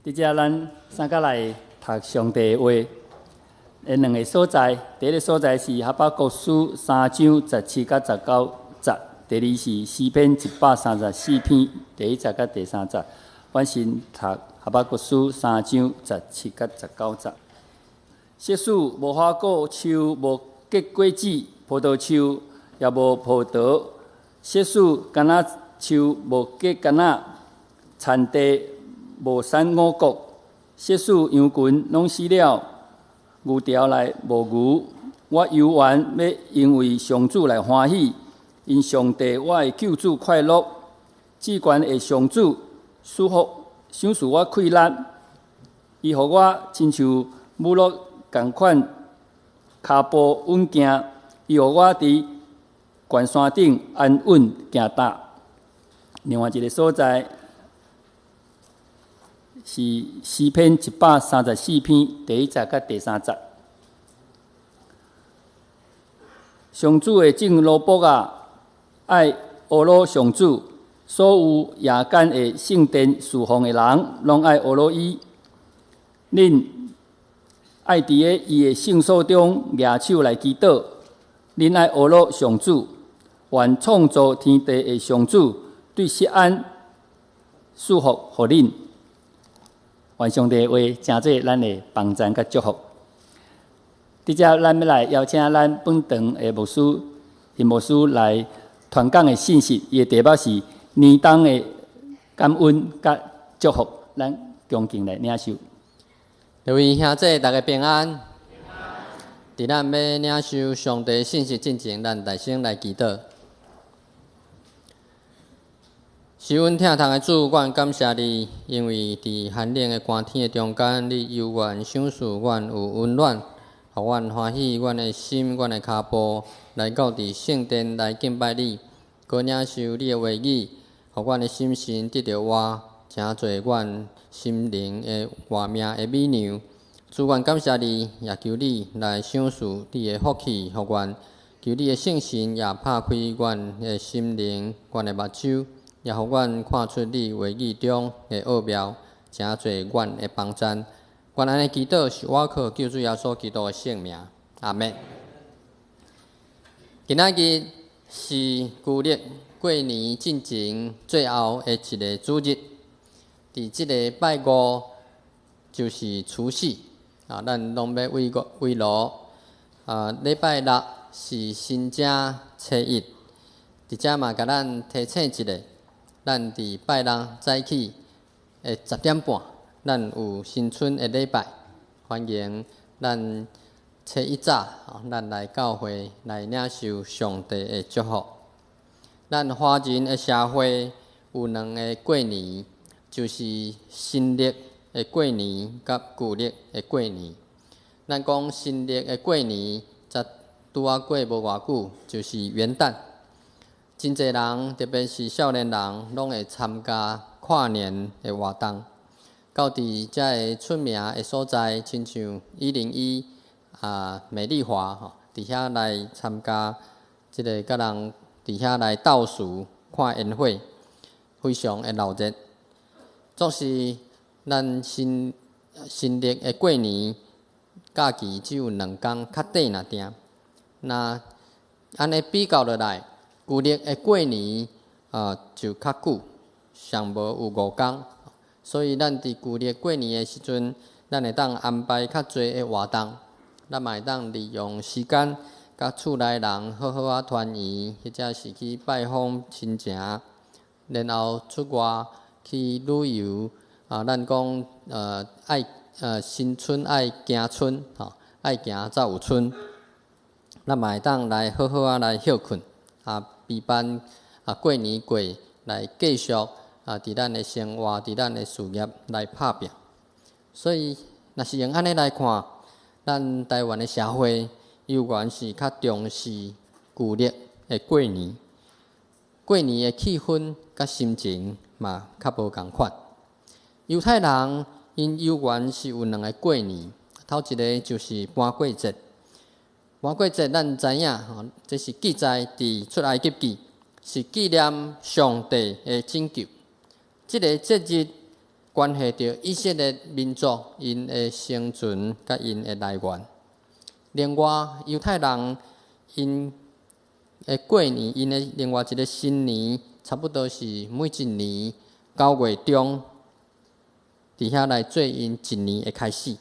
佇遮咱三角來讀上帝的話，的兩个所在，第一个所在是哈巴谷書三章十七佮十九節，第二是詩篇134篇第一節佮第三節。阮先讀哈巴谷書三章十七佮十九節。即使無花果樹無結果子，葡萄樹也無葡萄；即使橄欖樹無結橄欖，田地無產五穀；即使羊群攏死了，牛牢內無牛，我猶原欲因為上主來歡喜，因上帝我的救主快樂。至懸的上主賜福，賞賜我氣力，伊予我親像母鹿仝款，跤步穩行，伊予我佇懸山頂安穩行踏。另外一个所在是詩篇134篇第一節佮第三節。上主的眾奴僕啊，愛呵咾上主；所有夜間的聖殿事奉的人，攏愛呵咾伊。恁愛佇咧伊的聖所中舉手來祈禱，恁愛呵咾上主，願創造天地的上主對錫安賜福予恁。願上帝的話成做咱的幫贊佮祝福。佇遮，咱欲來邀請咱本堂的牧師、邢牧師來傳講的信息，伊的題目是年冬的感恩佮祝福，咱恭敬來領受。各位兄弟，大家平安。佇咱欲領受上帝信息進前，咱大聲來祈禱。是阮疼痛的主，阮感謝你，因為佇寒冷的寒天的中間，你猶原賞賜阮有溫暖，予阮歡喜，阮的心，阮的跤步來到佇聖殿來敬拜你，閣領受你的話語，予阮的心神得著活，成做阮心靈的活命的米糧。主，阮感謝你，也求你來賞賜你的福氣，予阮，求你的聖神也拍開阮的心靈，阮的目睭，也予阮看出你話語中的奧妙，成做阮的幫贊。阮按呢祈禱，是倚靠救主耶穌基督的聖名。阿們。今仔日是舊曆過年進前最後的一个主日，佇這个拜五就是除夕啊，咱攏欲圍爐圍爐啊。禮拜六是新正初一，佇遮嘛共咱提醒一下，咱佇拜六早起的10點半，咱有新春的禮拜，歡迎咱初一早，咱來教會來領受上帝的祝福。咱華人的社會有兩个過年，就是新曆的過年佮舊曆的過年。咱講新曆的過年，才拄仔過無偌久，就是元旦。真濟人，特別是少年人，攏會參加跨年的活動，到佇遮个出名的所在，親像101啊美麗華吼，佇遐來參加這个佮人佇遐來倒數看煙火，非常的鬧熱。總是咱新新曆的過年假期只有兩工較短爾定。若按呢比較落來，舊曆的過年啊就較久，上無有五工。所以咱佇舊曆過年的時陣，咱會當安排較濟的活動，咱嘛會當利用時間，佮厝內人好好仔團圓，或者是去拜訪親情，然後出外去旅遊。啊，咱講愛新春愛行春，吼，愛行才有春。咱嘛會當來好好仔來歇睏，啊，陪伴啊過年過來繼續啊，佇咱的生活，佇咱的事業來拍拚。所以，若是用按呢來看，咱台灣的社會猶原是較重視舊曆的過年，過年的氣氛佮心情嘛較無仝款。猶太人𪜶猶原是有兩个過年，頭一个就是盤粿節。盤粿節咱知影吼，這是記載佇出埃及記，是紀念上帝的拯救。這个節日關係著以色列民族𪜶的生存佮𪜶的來源。另外，猶太人𪜶的過年，𪜶的另外一个新年，差不多是每一年9月中，佇遐來做𪜶一年的開始。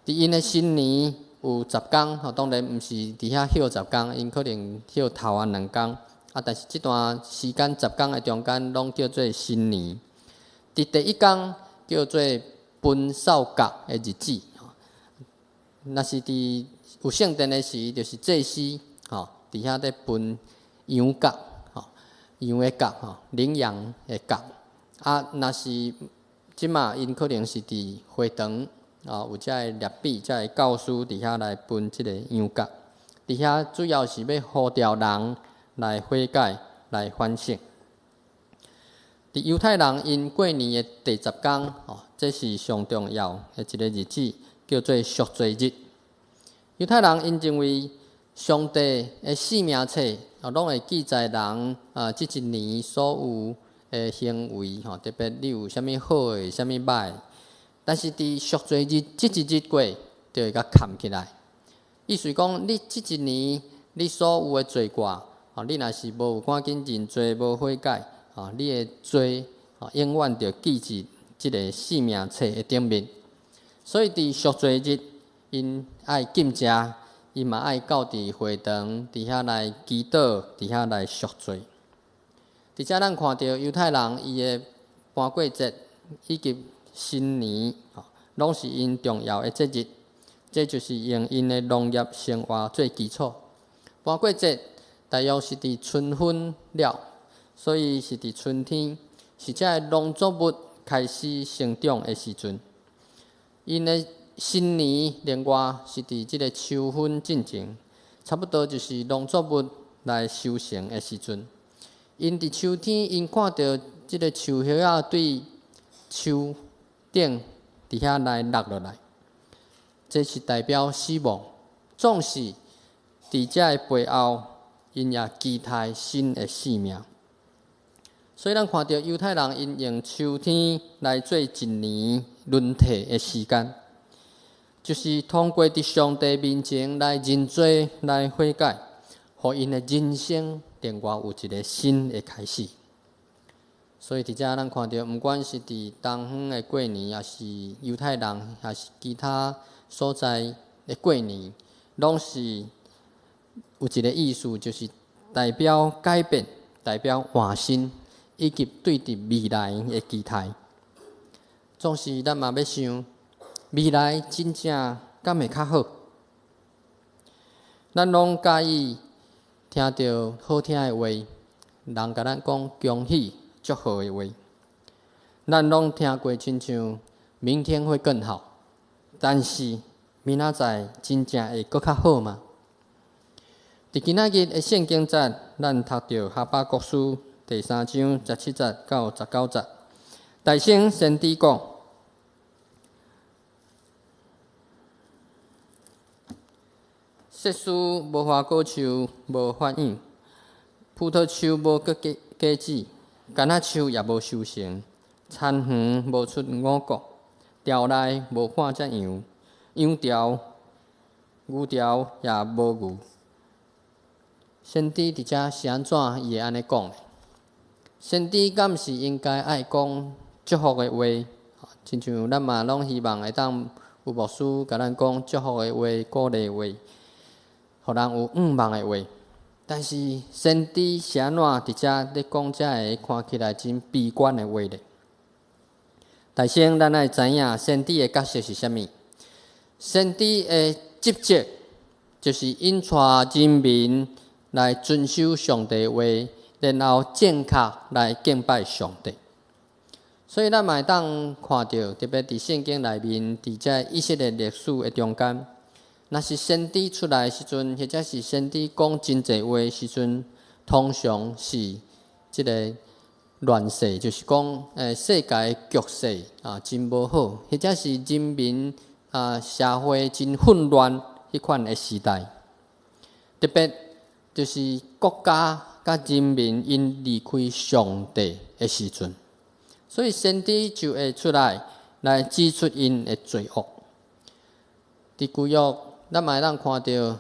佇𪜶的新年有十工，吼，當然毋是佇遐歇十工，𪜶可能歇頭仔兩工。啊，但是這段時間十工的中間，攏叫做新年。佇第一工叫做分掃角的日子，若是佇有聖殿的時，就是祭司吼，佇遐咧分羊角，吼，羊的角，吼，羚羊的角。啊，若是這馬𪜶可能是佇會堂，啊，有遮个拉比、遮个教師佇遐來分這个羊角。佇遐主要是欲呼召人來悔改、來反省。佇猶太人𪜶過年的第十工，吼，這是上重要的一个日子，叫做贖罪日。猶太人𪜶認為上帝的生命冊，哦，攏會記載人啊，這一年所有的行為，吼，特別你有啥物好的，啥物歹的。但是佇贖罪日這一日過，就會共崁起來。意思講，你這一年你所有的罪過，吼，你若是無有趕緊認罪，無悔改，吼，你的罪，吼，永遠著記佇這个生命冊的頂面。所以佇贖罪日，𪜶愛禁食，伊嘛愛到佇會堂佇遐來祈禱，佇遐來贖罪。佇遮咱看著猶太人伊的盤粿節以及新年，吼，攏是𪜶重要的節日。這就是用𪜶的農業生活做基礎。盤粿節大約是佇春分了，所以是佇春天，是這个農作物開始生長的時陣。𪜶的新年另外是佇這个秋分進前，差不多就是農作物來收成的時陣。𪜶佇秋天，𪜶看著這个樹葉仔對樹頂佇遐來落落來，這是代表死亡。總是佇這个背後，𪜶也期待新的生命。所以咱看著猶太人𪜶用秋天來做一年輪替的時間，就是通過佇上帝面前來認罪、來悔改，予𪜶的人生另外有一个新的開始。所以佇遮咱看著，毋管是佇東方的過年，抑是猶太人，抑是其他所在的過年，攏是有一个意思，就是代表改變，代表換新，以及對佇未來的期待。總是咱嘛欲想，未來真正敢會較好？咱攏佮意聽著好聽的話，人共咱講恭喜、祝賀的話，咱攏聽過，親像明天會更好。但是明仔載真正會閣較好嗎？佇今仔日的聖經節，咱讀著哈巴谷書第三章十七節到十九節。大聲先知講：設施無花果樹無發湧，葡萄樹無結果子，橄欖樹也無收成，田園無出五穀，牢內無半隻羊，羊牢、牛牢也無牛。先知佇遮是按怎伊會按呢講？先知敢毋是應該愛講祝福的話？親像咱嘛攏希望會當有牧師共咱講祝福的話、鼓勵話，予人有向望的話。但是先知是按怎佇遮咧講遮个看起來真悲觀的話咧？但先咱愛知影先知的角色是啥物？先知的職責就是引帶人民來遵守上帝話，然後正確來敬拜上帝。所以咱嘛會當看著，特別佇聖經內面，佇這以色列歷史的中間，若是先知出來的時陣，或者是先知講真濟話的時陣，通常是這个亂世，就是講，世界局勢啊真無好，或者是人民啊社會真混亂彼款的時代，特別就是國家佮人民𪜶離開上帝的時陣，所以先知就會出來來指出𪜶的罪惡。佇舊約，咱嘛會當看著，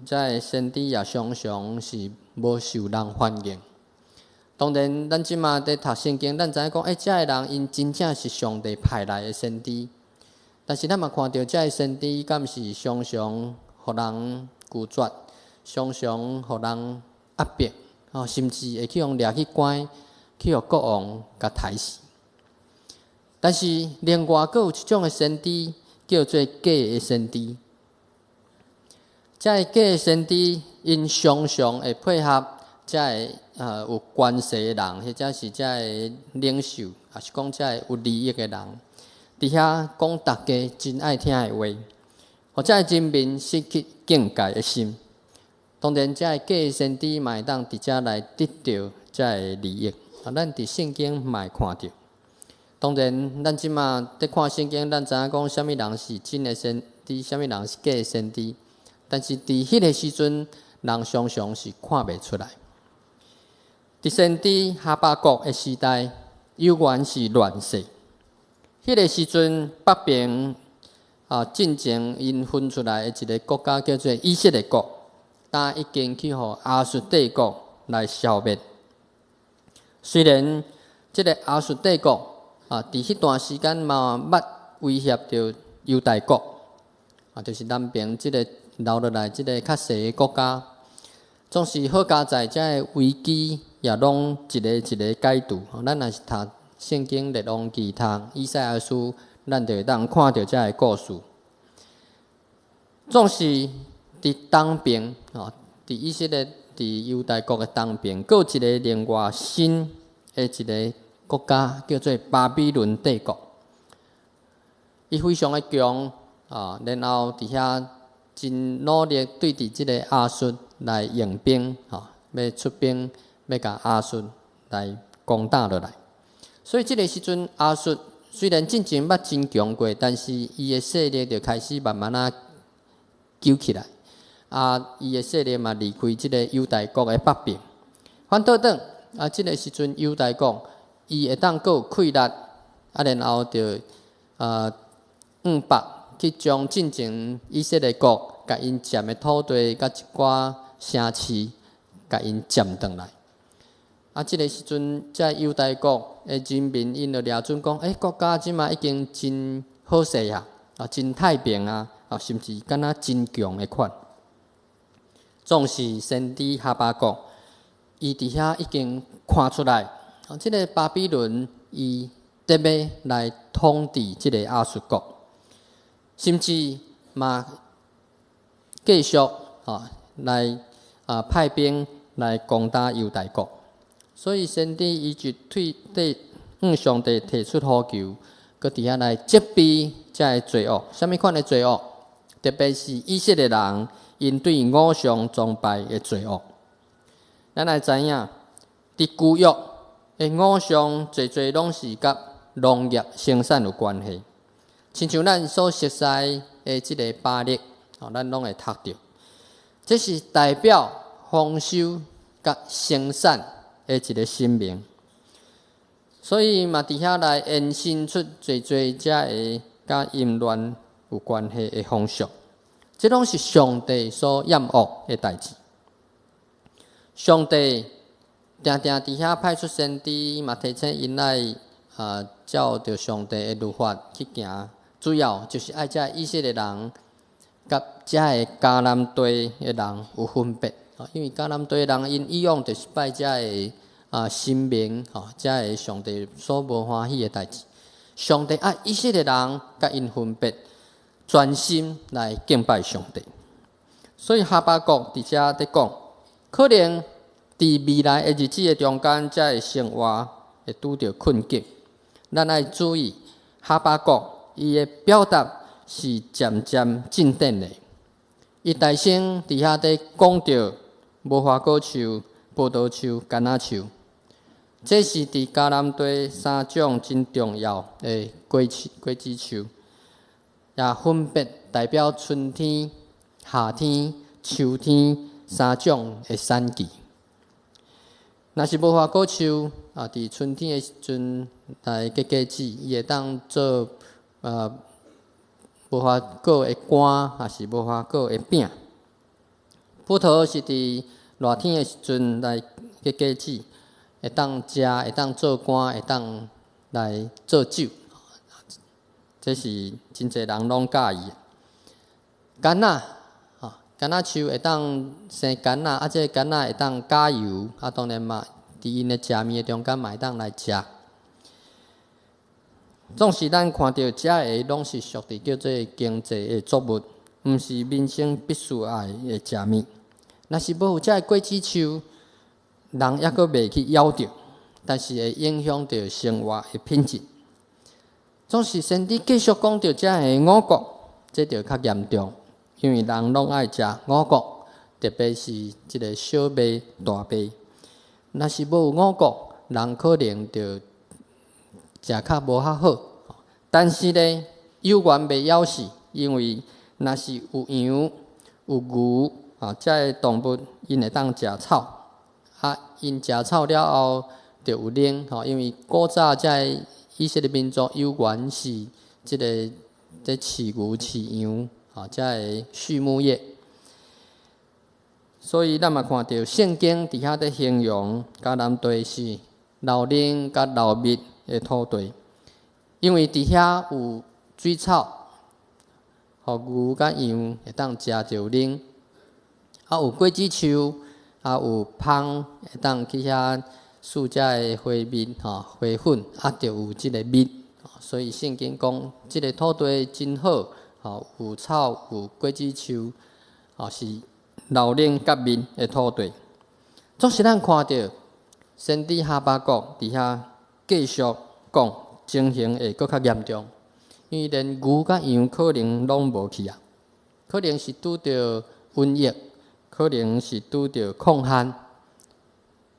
遮个先知也常常是無受人歡迎。當然，咱這馬佇讀聖經，咱知影講，欸，遮个人𪜶真正是上帝派來的先知。但是咱嘛看著，遮个先知敢是常常予人拒絕，常常予人壓迫，吼，甚至會去予掠去關，去予國王共刣死。但是另外，閣有一種的先知，叫做假的先知。遮个假的先知，𪜶常常會配合遮个有權勢的人，或者是遮个領袖，抑是講遮个有利益的人，佇遐講大家真愛聽的話，予遮个人民失去敬戒的心。當然，遮个假的先知嘛會當佇遮來得著遮个利益。啊，咱佇聖經嘛會看著。當然，咱這馬佇看聖經，咱知影講啥物人是真的先知，啥物人是假的先知。但是佇彼个時陣，人常常是看袂出來。佇先知哈巴谷的時代，猶原是亂世。彼个時陣，北邊啊，進前𪜶分出來的一个國家叫做以色列國，但已經去予亞述帝國來消滅。雖然這个亞述帝國啊，佇彼段時間嘛捌威脅著猶大國，啊，就是南邊這个留落來這个較細的國家，總是好佳哉，遮个危機也攏一个一个解除。咱若是讀聖經列王紀、讀以賽亞書，咱就會當看著遮个故事。總是佇東邊，吼，佇以色列、佇猶大國的東邊，閣有一个另外新的一个國家，叫做巴比倫帝國。伊非常的強，啊，然後佇遐真努力對佇這个亞述來用兵，吼，欲出兵，欲共亞述來攻打落來。所以這个時陣，亞述雖然進前捌真強過，但是伊的勢力就開始慢慢仔揪起來。啊，伊的勢力嘛離開這个猶大國的北邊。反倒轉，啊，這个時陣猶大國伊會當閣有氣力，啊，然後就往北去將進前以色列國共𪜶佔的土地佮一寡城市，共𪜶佔轉來。啊，這个時陣，遮猶大國的人民𪜶就掠準講，欸，國家這馬已經真好勢啊，啊，真太平啊，啊，甚至敢若真強的款。總是先知哈巴谷，伊佇遐已經看出來，啊，這个巴比倫伊特欲來統治這个亞述國，甚至嘛繼續啊來啊派兵來攻打猶大國。所以先知伊就對對向上帝提出呼求，閣佇遐來責備遮个罪惡。啥物款的罪惡？特別是以色列人𪜶對偶像崇拜的罪惡。咱來知影，佇舊約的偶像，濟濟攏是佮農業生產有關係。親像咱所熟悉的這个巴力，哦，咱攏會讀著。這是代表豐收佮生產的一個神明，所以嘛，佇遐來延伸出濟濟遮个佮淫亂有關係的風俗。這攏是上帝所厭惡的代誌。上帝定定佇遐派出先知，嘛提醒𪜶愛啊，照著上帝的律法去行。主要就是愛遮以色列人佮遮个迦南地的人有分別。因為迦南地的人𪜶以往就是拜遮个啊神明，吼，遮个上帝所無歡喜的代誌。上帝愛以色列人佮𪜶分別，專心來敬拜上帝。所以哈巴谷佇遮佇講，可能佇未來的日子的中間，遮个生活會拄著困境。咱愛注意，哈巴谷伊的表達是漸漸進展的。伊大聲佇遐佇講著無花果樹、葡萄樹、柑仔樹，這是佇迦南地三種真重要的果樹、果子樹，也分別代表春天、夏天、秋天三種的產季。若是無花果樹，啊，佇春天的時陣來結果子，伊會當做無花果的乾，抑是無花果的餅。葡萄是佇熱天的時陣來結果子，會當食，會當做乾，會當來做酒。這是真濟人攏佮意的。柑仔，柑仔樹會當生柑仔，啊，這个柑仔會當加油，啊，當然嘛，佇𪜶的食物的中間嘛會當來食。總是咱看著遮个攏是屬佇叫做經濟的作物，毋是民生必須愛的食物。若是無有遮个果子樹，人猶閣袂去枵著，但是會影響著生活的品質。總是先知繼續講著遮个五穀，這就較嚴重，因為人攏愛食五穀，特別是這个小麥、大麥。若是無有五穀，人可能就食較無較好。但是呢，猶原袂枵死，因為若是有羊、有牛啊，遮个動物𪜶會當食草，啊，𪜶食草了後就有奶吼，因為古早遮个以色列民族猶原是這個佇飼牛飼羊啊，遮个畜牧業。所以咱嘛看著聖經佇遐佇形容迦南地是流奶佮流蜜的土地，因為佇遐有水草，予牛佮羊會當食著奶，啊有果子樹，啊有蜂會當去遐採遮个花蜜吼花粉，啊就有這个蜜，所以聖經講這个土地真好，吼有草有果子樹，吼是流奶佮蜜的土地。總是咱看著先知哈巴谷佇遐繼續講，情形會閣較嚴重，因為連牛佮羊可能攏無去啊，可能是拄著瘟疫，可能是拄著礦旱，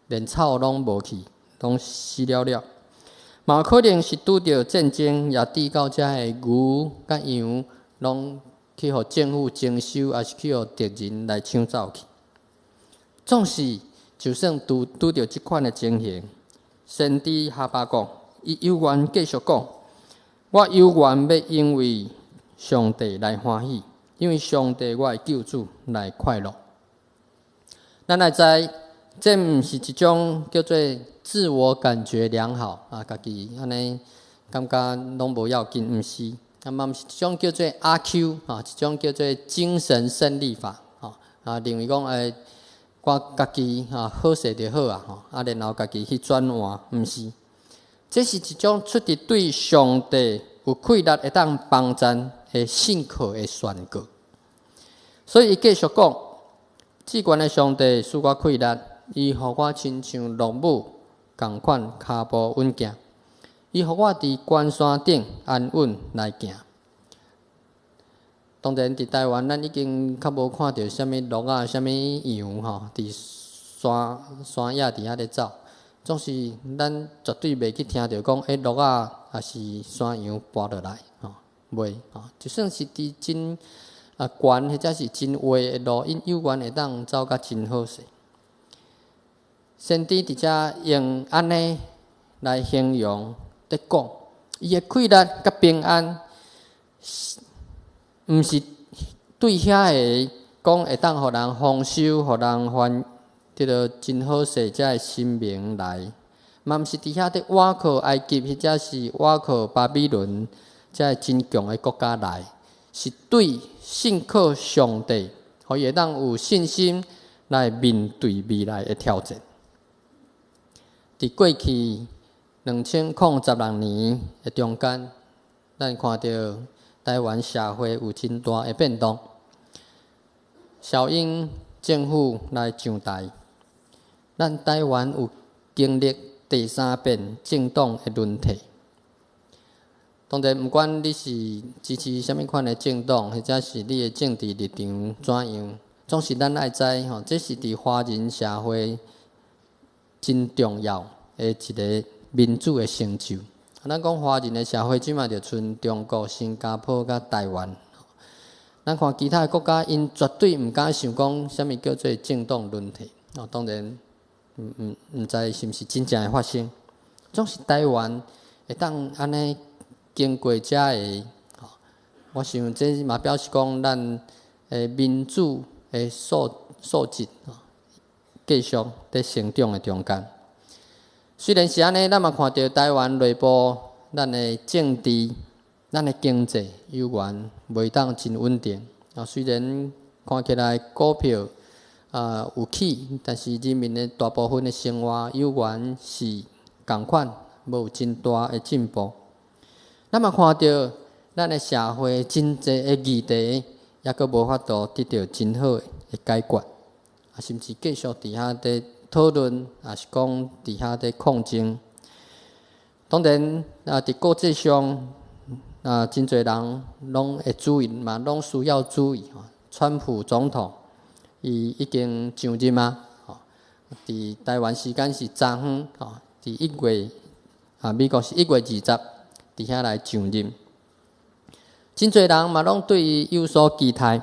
連草攏無去，攏死了了。嘛可能是拄著戰爭，也致到遮个牛佮羊攏去予政府徵收，抑是去予敵人來搶走去。總是就算拄著這款的情形，先知哈巴谷伊猶原繼續講：我猶原欲因為上帝來歡喜，因為上帝我的救主來快樂。咱來知，這毋是一種叫做自我感覺良好啊，家己按呢感覺攏無要緊，毋是。啊嘛毋是一種叫做阿 Q 啊，一種叫做精神勝利法吼啊，認為講我家己啊好勢就好啊吼，啊然後家己去轉換，毋是。這是一種出自對上帝有氣力會當幫贊的信靠的宣告。所以伊繼續講，至懸的上帝賜我氣力，伊予我親像駱母仝款跤步穩健，伊予我佇懸山頂安穩來行。當然，佇台灣，咱已經較無看著啥物鹿仔、啥物羊吼，佇山山野佇遐咧走。總是咱絕對袂去聽著講，鹿仔抑是山羊跋落來，吼，袂吼。就算是佇真懸或者是真滑的路，𪜶猶原會當走甲真好勢。先知佇遮用按呢來形容，佇講伊的氣力佮平安，毋是對遐个講會當予人豐收，予人歡，這个真好勢，遮个聲名來，嘛毋是佇遐佇倚靠埃及，或者是倚靠巴比倫，遮个真強的國家來，是對信靠上帝，予伊會當有信心來面對未來的挑戰。佇過去2016年的中間，咱看著台灣社會有真大的變動，小英政府來上台，咱台灣有經歷第三遍政黨的輪替。當然，毋管你是支持啥物款的政黨，或者是你的政治立場怎樣，總是咱愛知吼，這是佇華人社會真重要的一个民主的成就。咱講華人的社會，這馬就賰中國、新加坡佮台灣。咱看其他的國家，𪜶絕對毋敢想講啥物叫做政黨輪替。哦，當然，毋知是毋是真正會發生。總是台灣會當按呢經過遮个，我想這嘛表示講咱的民主的素質，繼續佇成長的中間。雖然是按呢，咱嘛看著台灣內部咱的政治、咱的經濟猶原袂當真穩定。啊，雖然看起來股票啊有起，但是人民的大部分的生活猶原是仝款，無有真大的進步。咱嘛看著咱的社會真濟的議題，猶閣無法度得著真好的解決，啊，甚至繼續佇遐佇討論，抑是講佇遐佇抗爭。當然，啊，佇國際上，啊，真濟人攏會注意嘛，攏需要注意。川普總統伊已經上任啊，佇台灣時間是昨昏，吼，佇一月，啊，美國是1月20，佇遐來上任。真濟人嘛攏對伊有所期待，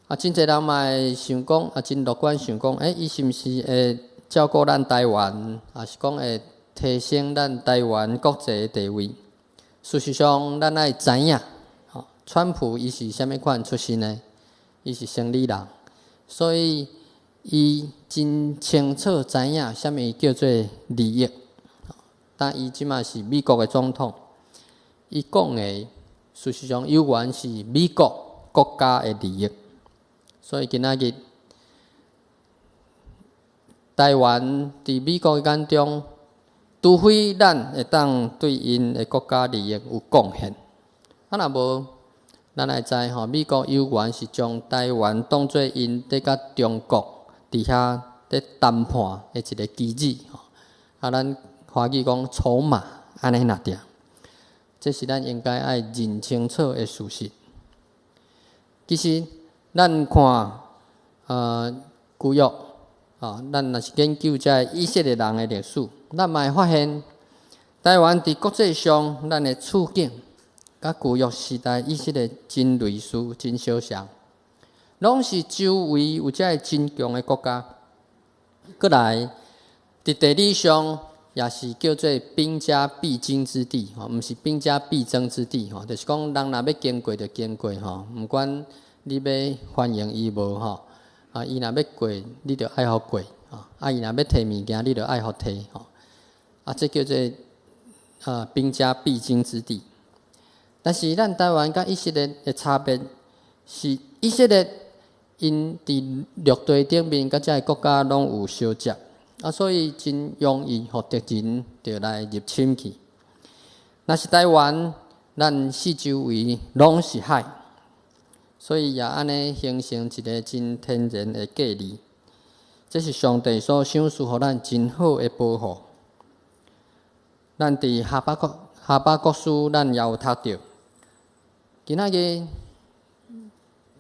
啊，真濟人嘛會想講，啊，真樂觀想講，欸，伊是毋是會照顧咱台灣，抑是講會提升咱台灣國際的地位？事實上，咱愛知影，吼，川普伊是啥物款出身的？伊是生理人，所以伊真清楚知影啥物叫做利益。但伊這馬是美國的總統，伊講的事實上猶原是美國國家的利益。所以今仔日台灣佇美國的眼中，除非咱會當對𪜶的國家利益有貢獻，啊若無，咱愛知吼，美國猶原是將台灣當做𪜶佇佮中國佇遐佇談判的一个棋子吼。啊，咱華語講籌碼按呢爾定，這是咱應該愛認清楚的事實。其實，咱看舊約，啊，咱若是研究這个以色列人的歷史，咱嘛會發現，台灣佇國際上，咱的處境，佮舊約時代以色列真類似，真相像，攏是周圍有這个真強的國家。閣來，佇地理上也是叫做兵家必經之地，吼，毋是兵家必爭之地，吼，就是講人若欲經過就經過，吼，毋管你欲歡迎伊無，吼，啊，伊若欲過，你就愛予過，啊，伊若欲提物件，你就愛予提，吼，啊，這叫做兵家必經之地。但是咱台灣佮以色列的差別是，以色列𪜶佇陸地頂面佮這个國家攏有相接，啊，所以真容易予敵人就來入侵去。若是台灣，咱四周圍攏是海，所以也按呢形成一个真天然的隔離。這是上帝所賞賜予咱真好的保護。咱佇哈巴谷書，咱也有讀著。今仔日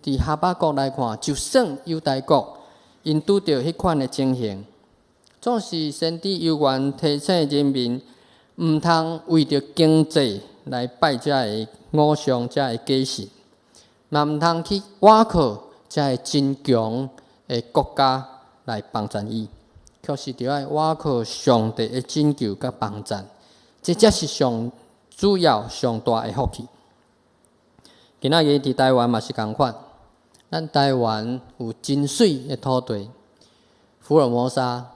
佇哈巴谷來看，就算猶大國𪜶拄著彼款的情形，總是先知猶原提醒人民，毋通為著經濟來拜這个偶像、這个假神，嘛毋通去倚靠這个真強的國家來幫贊伊，卻是著愛倚靠上帝的拯救佮幫贊，這才是上主要、上大的福氣。今仔日佇台灣嘛是仝款，咱台灣有真媠的土地，福爾摩沙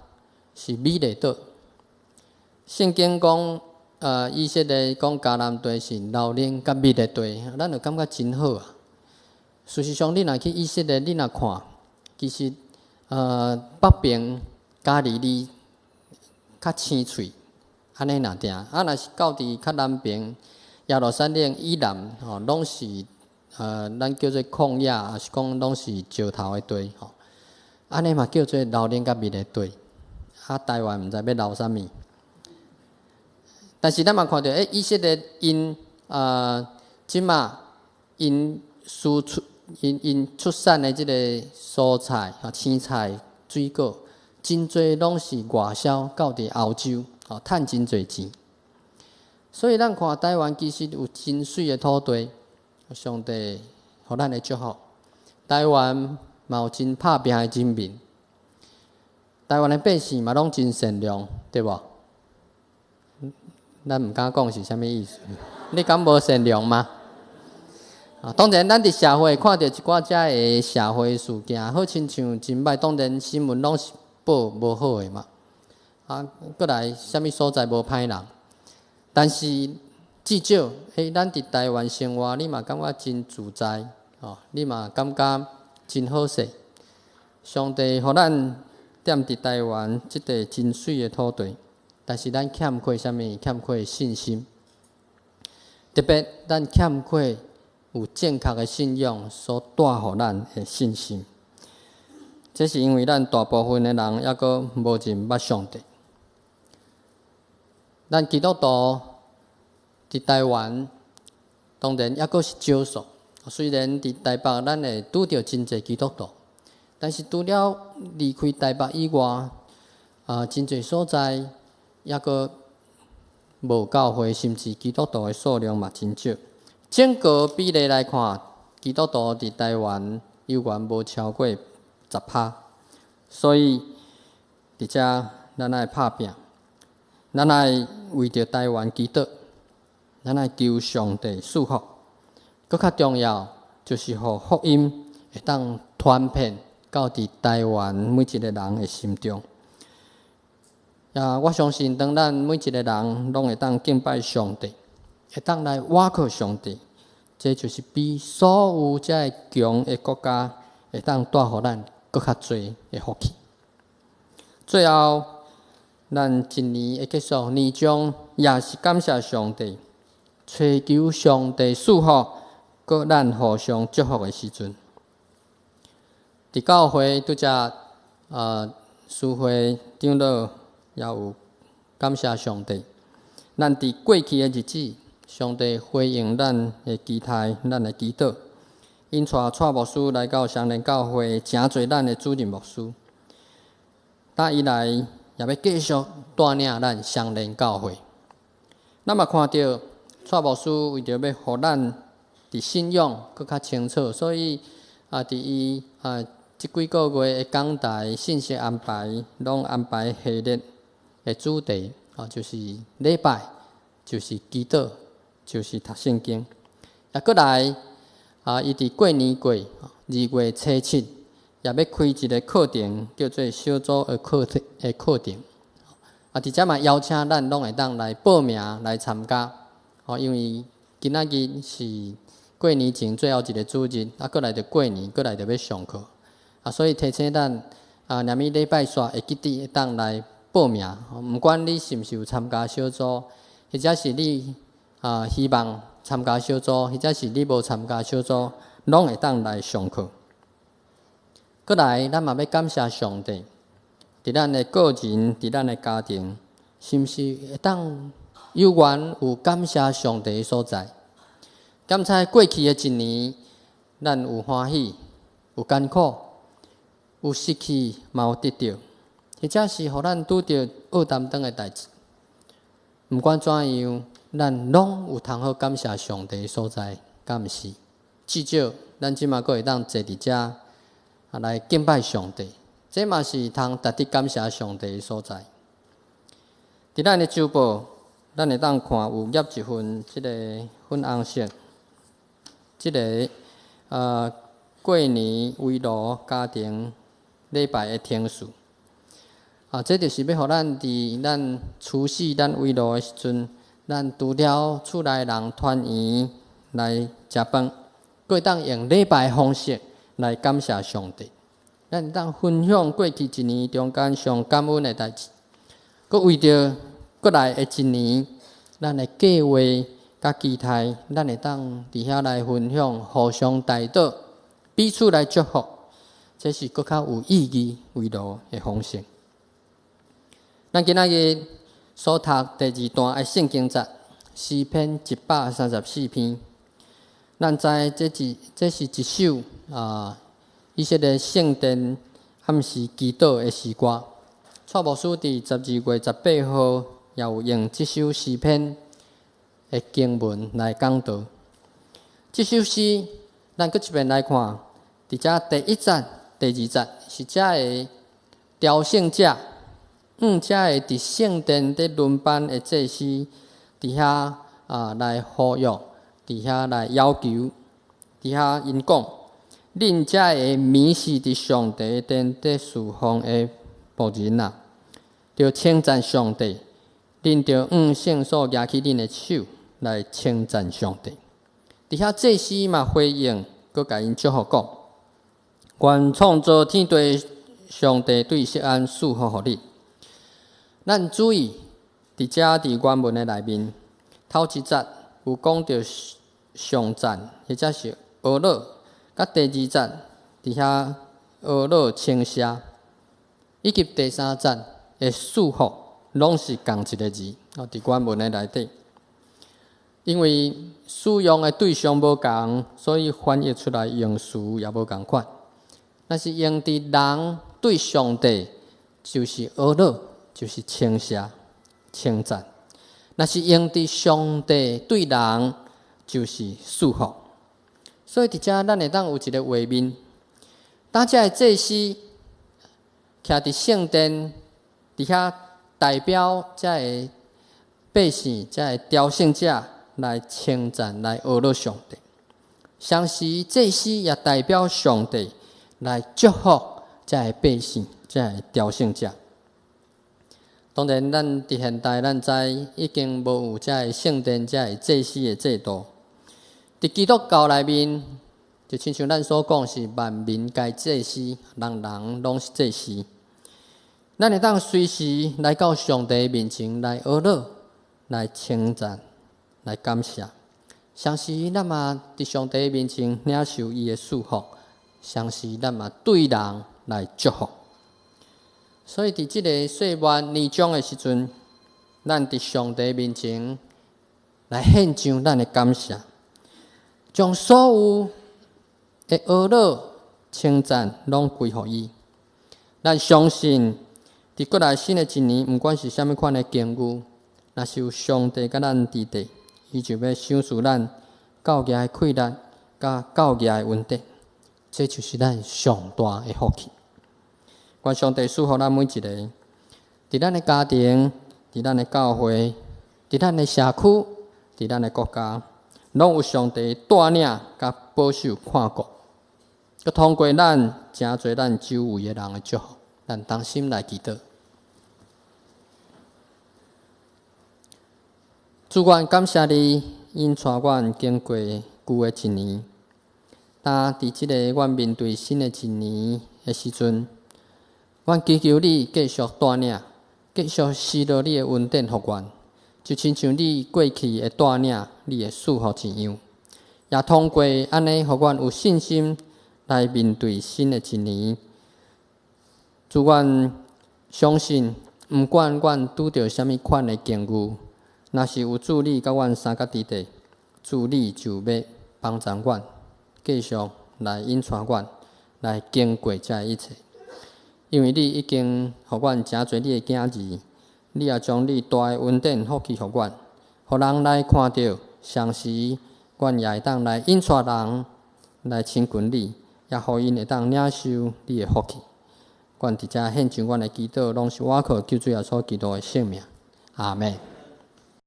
是美麗島。聖經講，以色列講迦南地是流奶佮蜜的地，咱就感覺真好啊。事實上，你若去以色列，你若看，其實，北邊加利利較青翠，按呢爾定。啊，若是到佇較南邊耶路撒冷以南，吼，攏是咱叫做曠野，抑是講攏是石頭的地，吼。按呢嘛叫做流奶佮蜜的地。啊，台灣毋知欲流啥物。但是咱嘛看著，欸，以色列𪜶這馬𪜶輸出𪜶出產的這个蔬菜啊、青菜、水果，真濟攏是外銷到佇歐洲，吼，趁真濟錢。所以咱看台灣其實有真媠的土地，上帝予咱的祝福。台灣嘛有真拍拚的人民，台灣的百姓嘛攏真善良，對無？咱毋敢講是啥物意思。你敢無善良嗎？啊，當然，咱佇社會看著一寡遮个社會事件，好親像真歹。當然，新聞攏是報無好的嘛。啊，閣來啥物所在無歹人，但是至少，咱佇台灣生活，你嘛感覺真自在，哦，你嘛感覺真好勢。上帝予咱踮佇台灣這塊真媠的土地，但是咱欠缺啥物？欠缺信心。特別咱欠缺有正確的信仰所帶予咱的信心。這是因為咱大部分的人猶閣無認捌上帝。咱基督徒佇台灣，當然猶閣是少數。雖然佇台北咱會拄著真濟基督徒，但是除了離開台北以外，啊，真濟所在猶閣無教會，甚至基督徒的數量嘛真少。整個比例來看，基督徒佇台灣猶原無超過10%，所以佇遮咱愛拍拚，咱愛為著台灣祈禱，咱愛求上帝賜福。閣較重要，就是予福音會當傳遍到佇台灣每一个人的心中。啊，我相信當咱每一个人攏會當敬拜上帝，會當來倚靠上帝，這就是比所有遮个強的國家會當帶予咱閣較濟的福氣。最後，咱一年的結束，年終也是感謝上帝，揣求上帝賜福，閣咱互相祝福的時陣。佇教會拄才司會長老也有感謝上帝。咱佇過去的日子，上帝回應咱的期待，咱的祈禱。𪜶帶蔡牧師來到雙連教會，成做咱的主任牧師。打以來也欲繼續帶領咱雙連教會。咱嘛看著蔡牧師為著欲予咱佇信仰閣較清楚，所以啊，佇伊啊這幾個月的講台信息安排，攏安排系列的主題，啊，就是禮拜，就是祈禱，就是讀聖經。啊，閣來啊，伊佇過年過2月初7，也欲開一个課程，叫做小組的課程的課程。啊，佇遮嘛邀請咱攏會當來報名來參加。哦，因為今仔日是過年前最後一个主日，啊，閣來就過年，閣來就欲上課。啊，所以提醒咱啊，若物禮拜煞會記得會當來報名。毋管你是毋是有參加小組，或者是你啊希望參加小組，或者是你無參加小組，攏會當來上課。閣來，咱嘛欲感謝上帝，佇咱的個人，佇咱的家庭，是毋是會當有緣有感謝上帝的所在？感謝過去的一年，咱有歡喜，有艱苦，有失去，嘛有得著，或者是予咱拄著惡擔當的代誌。毋管怎樣，咱攏有通好感謝上帝的所在，敢毋是？至少咱這馬閣會當坐佇遮啊來敬拜上帝，這嘛是通值得感謝上帝的所在。佇咱的週報，咱會當看有頁一份這个粉紅色，這个過年圍爐家庭禮拜的程序。啊，這就是欲予咱佇咱除夕咱圍爐的時陣，咱除了厝內人團圓來食飯，閣會當用禮拜的方式來感謝上帝。咱會當分享過去一年中間上感恩的代誌，閣為著閣來的一年，咱的計劃佮期待，咱會當佇遐來分享，互相代禱，彼此來祝福，這是閣較有意義圍爐的方式。咱今仔日所讀第二段的聖經節，詩篇134篇。咱知這是一首啊以色列聖殿暗時祈禱的詩歌。蔡牧師佇12月18號也有用這首詩篇的經文來講道。這首詩，咱閣一遍來看，佇遮第一節、第二節是遮个朝聖者，向遮个佇聖殿佇輪班的祭司佇遐啊來呼籲，佇遐來要求，佇遐𪜶講：恁遮个迷失佇上帝殿得侍奉的僕人啊，著稱讚上帝！恁著向聖所舉起恁的手來稱讚上帝。佇遐祭司嘛回應，閣共𪜶祝福講：願創造天地上帝對錫安賜福予你。咱注意，佇遮佇原文的內面，頭一節有講著頌讚，或者是呵咾，佮第二節佇遐呵咾稱謝，以及第三節的賜福，攏是仝一个字。哦，佇原文的內底，因為使用的對象無仝，所以翻譯出來用詞也無仝款。若是用佇人對上帝，就是呵咾，就是稱謝、稱讚；若是用佇上帝對人，就是賜福。所以佇遮咱會當有一个畫面，當這个祭司徛佇聖殿，佇遐代表這个百姓、這个朝聖者來稱讚、來呵咾上帝。同時，祭司也代表上帝來祝福這个百姓、這个朝聖者。當然，咱佇現代，咱知已經無有這个聖殿、這个祭司的制度。佇基督教內面，就親像咱所講，是萬民皆祭司，人人攏是祭司。咱會當隨時來到上帝面前來呵咾、來稱讚、來感謝。同時，咱嘛佇上帝面前領受伊的賜福，同時咱嘛對人來祝福。所以，佇這个歲末年終的時陣，咱佇上帝面前來獻上咱的感謝，將所有的呵咾、稱讚攏歸予伊。咱相信，佇過來新的一年，毋管是啥物款的境遇，若是有上帝佮咱佇底，伊就欲賞賜咱夠額的氣力，佮夠額的恩典。這就是咱上大的福氣。願上帝賜福咱每一个，佇咱的家庭，佇咱的教會，佇咱的社區，佇咱的國家，攏有上帝帶領佮保守看顧，閣通過咱誠濟咱周圍的人的祝福，咱同心來祈禱。主，阮感謝你，引帶阮經過舊的一年，當佇這个阮面對新的一年的時陣，阮祈求你繼續帶領，繼續施落你的恩典予阮，就親像你過去的帶領，你的賜福一樣，也通過按呢，予阮有信心來面對新的一年。主，阮相信，毋管阮拄著啥物款的境遇，若是有主你佮阮相佮佇底，主你就欲幫助阮，繼續來引帶阮，來經過這一切。因為你已經予阮誠濟你的囝兒，你也將你大的恩典福氣予阮，予人來看著，同時阮也會當來引帶人來親近你，也予𪜶會當領受你的福氣。阮佇遮獻上阮的祈禱，攏是倚靠救主耶穌基督的聖名。阿們。